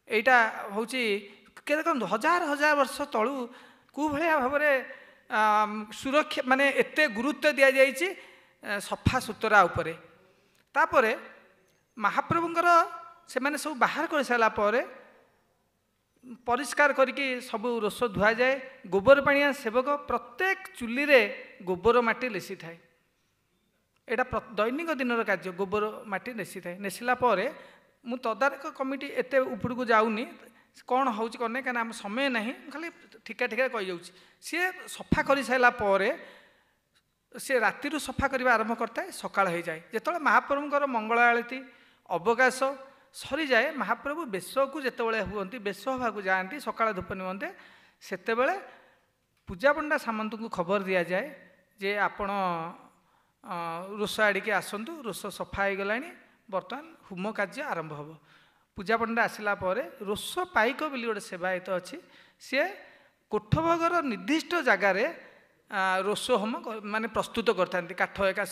ଏଇଟା ହେଉଛି ଦେଖନ୍ତୁ, ହଜାର ହଜାର ବର୍ଷ ତଳୁ କେଉଁ ଭଳିଆ ଭାବରେ ସୁରକ୍ଷା, ମାନେ ଏତେ ଗୁରୁତ୍ୱ ଦିଆଯାଇଛି ସଫା ସୁତୁରା ଉପରେ। ତାପରେ ମହାପ୍ରଭୁଙ୍କର ସେମାନେ ସବୁ ବାହାର କରିସାରିଲା ପରେ ପରିଷ୍କାର କରିକି ସବୁ ରୋଷ ଧୁଆଯାଏ। ଗୋବର ପାଣିଆ ସେବକ ପ୍ରତ୍ୟେକ ଚୁଲିରେ ଗୋବର ମାଟି ଲେସିଥାଏ। ଏଇଟା ଦୈନିକ ଦିନର କାର୍ଯ୍ୟ। ଗୋବର ମାଟି ନେସିଥାଏ। ନେସିଲା ପରେ ମୁଁ ତଦାରଖ କମିଟି ଏତେ ଉପରକୁ ଯାଉନି, କ'ଣ ହେଉଛି କ'ଣ ନାହିଁ, କାହିଁକିନା ଆମ ସମୟ ନାହିଁ। ମୁଁ ଖାଲି ଠିକା ଠିକା କହିଯାଉଛି। ସିଏ ସଫା କରିସାରିଲା ପରେ, ସେ ରାତିରୁ ସଫା କରିବା ଆରମ୍ଭ କରିଥାଏ, ସକାଳ ହେଇଯାଏ ଯେତେବେଳେ ମହାପ୍ରଭୁଙ୍କର ମଙ୍ଗଳ ଆଳତି ଅବକାଶ ସରିଯାଏ। ମହାପ୍ରଭୁ ବେଶକୁ ଯେତେବେଳେ ହୁଅନ୍ତି, ବେଶ ହେବାକୁ ଯାଆନ୍ତି ସକାଳ ଧୂପ ନିମନ୍ତେ, ସେତେବେଳେ ପୂଜାପଣ୍ଡା ସାମନ୍ତଙ୍କୁ ଖବର ଦିଆଯାଏ ଯେ ଆପଣ ରୋଷ ଆଡ଼ିକି ଆସନ୍ତୁ, ରୋଷ ସଫା ହେଇଗଲାଣି, ବର୍ତ୍ତମାନ ହୋମ କାର୍ଯ୍ୟ ଆରମ୍ଭ ହେବ। ପୂଜାପଣ୍ଡା ଆସିଲା ପରେ ରୋଷ ପାଇକ ବୋଲି ଗୋଟେ ସେବାୟତ ଅଛି, ସିଏ କୋଠଭୋଗର ନିର୍ଦ୍ଦିଷ୍ଟ ଜାଗାରେ ରୋଷ ହୋମ ମାନେ ପ୍ରସ୍ତୁତ କରିଥାନ୍ତି, କାଠ ଏକା